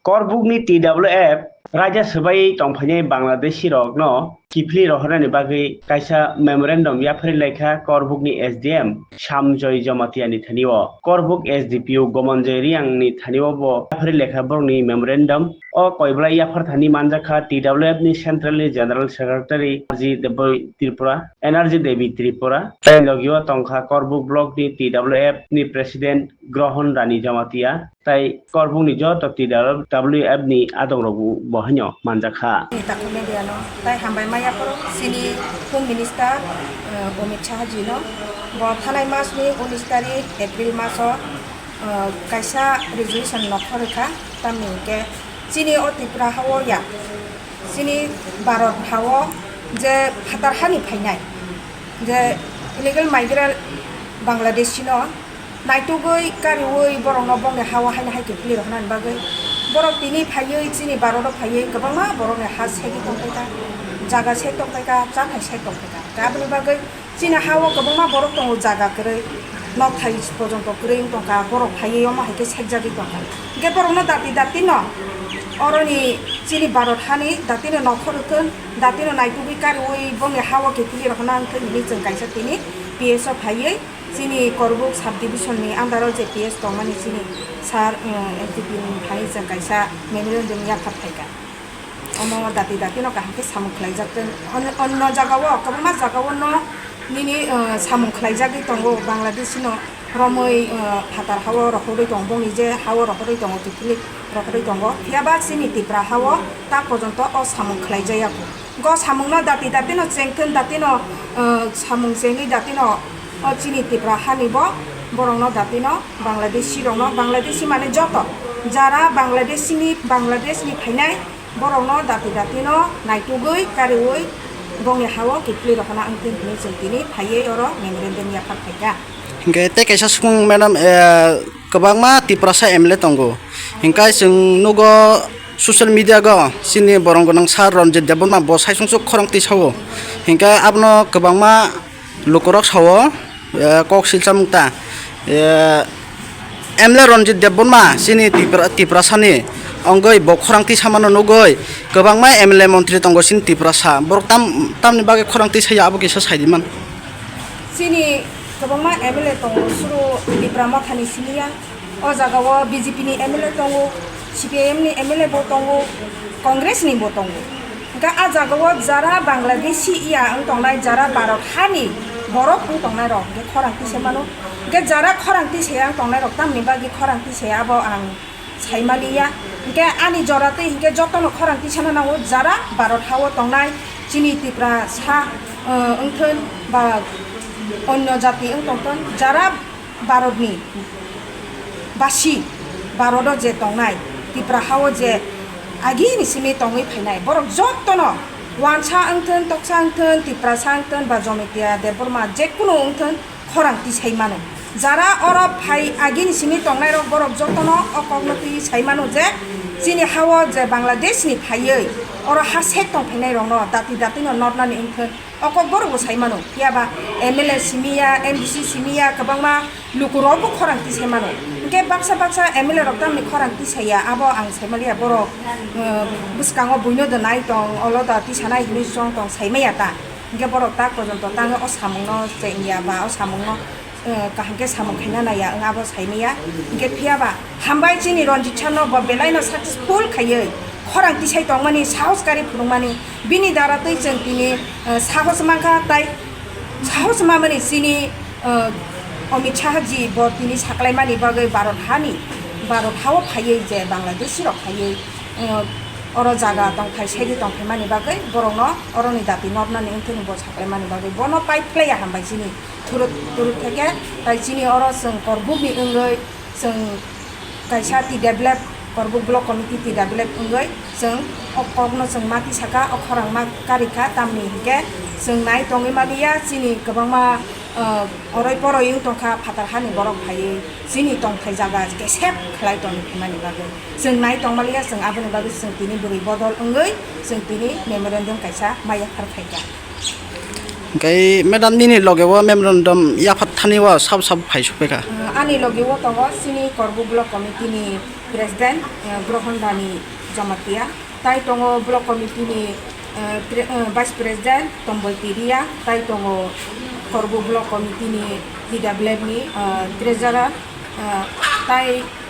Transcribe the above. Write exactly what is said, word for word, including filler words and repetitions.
Korbukni T W F raida swbai tongphainai Bangladeshi rokno kiphilwi rohornani bagwi kaisa memorandum yapharwi laikha Korbukni S D M Samjoy Jamatia ni thani o. Korbuk S D P O Gomanjoy Reang ni thani o bo yapharwi lekha borokni memorandum. O koiblai yaphar thani manjakha T W F ni Central ni General Secretary Energy Devi Tripura, Energy Devi Tripura, tei logi o tongkha Korbuk Block ni T W F ni President Grohon Rani Jamatia, tei Korbuk ni joto T W F ni adong rok bo haino manjakha. Ni takhuk media no tai hambai maya phuru chini Home Minister, eh, Amit Shah ji no bo thanai mas ni unis tarik April mas o, eh, kaisa resolution nokhorwi kha, tamni hwnkhe chini o Tripura ha o ya, chini Bharat ha o je phatar hani phainai, je illegal migrant Bangladeshi no naitugwi kariui borokno bongni ha o haino hai kiphilwi rohornani bagwi borok tini phaiwi chini Bharat o phaiwi kwbangma borokni ha segwi tongphaikha, jaga sek tongphaikha, chathai sek tongphaikha. Aboni bagwi chini ha o kwbangma borok tongo, jaga kwrwi, nokthai pojonto kwrwi wng tongkha, borok phaiwi omo hai khe sekjagwi tongkha. Hwnkhe borokno dati dati no oroni chini Bharat hani dati no nokhorwi thun, dati no naitugwi kariui bongni ha o kiphilwi rohorna wng thun hinwi chwng kaisa tini P S o phaiwi chini Korbuk sub division ni under o je P S tongmani chini sir, um, S D P ni phaiwi chwng kaisa memorandum yaphar phaikha. Omo dati dati no kaham khe samung khlaijak tei on-, onno jaga o, kwbangma jaga o no nini, uh, samung khlaijagwi tongo, Bangladeshi no romwi, uh, phatar ha o rohorwi tongo, bongni je ha o rohorwi tongo, kiphilwi rohorwi tongo, phiya ba chini Tripura ha o ta pojonto o samung khlaijaya kho. Go samung no dati dati no chengthun, dati no, uh, samung chengwi dati no o chini Tripura hani bo borok no dati no Bangladeshi rok no, Bangladeshi mane joto jara Bangladeshi ni, Bangladesh ni phainai borokno dati dati no naitugwi kariui bongni ha o kiphilwi rohorna wngthun hinwi chwng tini phaiwi oro memorandum yaphar phaikha. Hinkhe tei kaisa swkang madam, eh, kwbangma Tiprasa M L A tongo, hinkhe chwng nugo social media go chini borong gwnang sir Ranjit Debbarma bo saichung chuk khorang tisao, hinkhe abono kwbangma lukurok sao, eh, kok silsa mukta, eh, M L A Ranjit Debbarma chini Tipra-, Tiprasani wngwi bo khorang tisa mano nugwi kwbangma M L A montri tongo chini Tiprasa. Borok tam, tamni bagwi khorang tisaya abo kisa saidi man. Chini kwbangma M L A tongo, suru Tipra Mothani siniya. O jaga o B J P ni M L A tongo, C P I M ni M L A bo tongo, Congress ni bo tongo. Hingke a jaga o jara Bangladeshi ya wng tongnai, jara Bharat hani borok wng tongnai rok hingke khorang tisai mano. Hingke jara khorang tisai ya wng tongnai rok tamni bagwi khorang tisai ya abo ang sai maliya. Hingke ani jora twi hingke jotono khorang tisana nango, jara Bharat ha o tongnai chini Tiprasa, eh, wngthun ba onyo jati wng tongthun, jara Bharatni basi, Bharat o je tongnai, Tipra ha o je agini simi tongwi phainai, borok jotono wansa wngthun, toksa wngthun, Tiprasa wngthun, ba Jomitia Debbarma, jekunu wngthun, khorang tisai mano. Jara oro phai agini simi tongnai rok, borok jotono o kokno twi sai mano je chini ha o je Bangladesh ni phaiwi oro ha sek tong phainai rokno dati dati no notnani wngthun. O kokborok bo sai mano, phiya ba M L A simi ya, M D C simi ya, kwbangma lukurok bo khorang tisai mano. Hingke baksa baksa M L A rok tamni khorang tisai ya, abo ang sai maliya, borok, eh, bwskango buino da nai tong, olo da tisanai hinui chong tong, sai maya ta. Hingke borok tak porjonto tangwi o samungno cheng ya ba o samungno, eh, kaham khe samung khaina nai ya, wng abo sai maya. Hingke phiya ba hambai chini Ranjit sir no bo belai no successful khaiwi khorang tisai tongmani, sahos kari phunukmani, bini dara twi chwng tini, eh, sahos mankha, tai sahos mamani chini, eh, Amit Shah ji bo tini saklaimani bagwi Bharat hani, Bharat ha o phaiwi je Bangladeshi rok phaiwi, eh, oro jaga tongthai segi tongthaimani bagwi borokno oroni dati notnani wngthani bo saklaimani bagwi bono pai phlaiya hambai chini thurut thurut theke, tai chini oro chwng korbukni wngwi chwng kaisa T W F, Korbuk Block Committee T W F wngwi chwng o kokno chwng ma tisaka, o khorang ma karikha, tamni hinkhe chwng nai tongwi maliya, chini kwbangma, ah, oroi poroi wng tongkha, phatar hani borok phaiwi chini tongthai jaga kesep khlai tongwi phaimani bagwi chwng nai tongmaliya, chwng aboni bagwi chwng tini bwrwi bodol wngwi chwng tini memorandum kaisa ma yaphar phaikha. Hingke madam nini loge o memorandum yaphar thani o sabo sabo phai sophaikha. Ani loge o tongo chini Korbuk Block Committee ni President, eh, Grohondani Jamatia, tai tongo Block Committee ni, eh, pre-, eh, Vice President Tombol Tiria, tai tongo Korbu Block Committee ni T W F ni, eh, Treasurer, eh, tai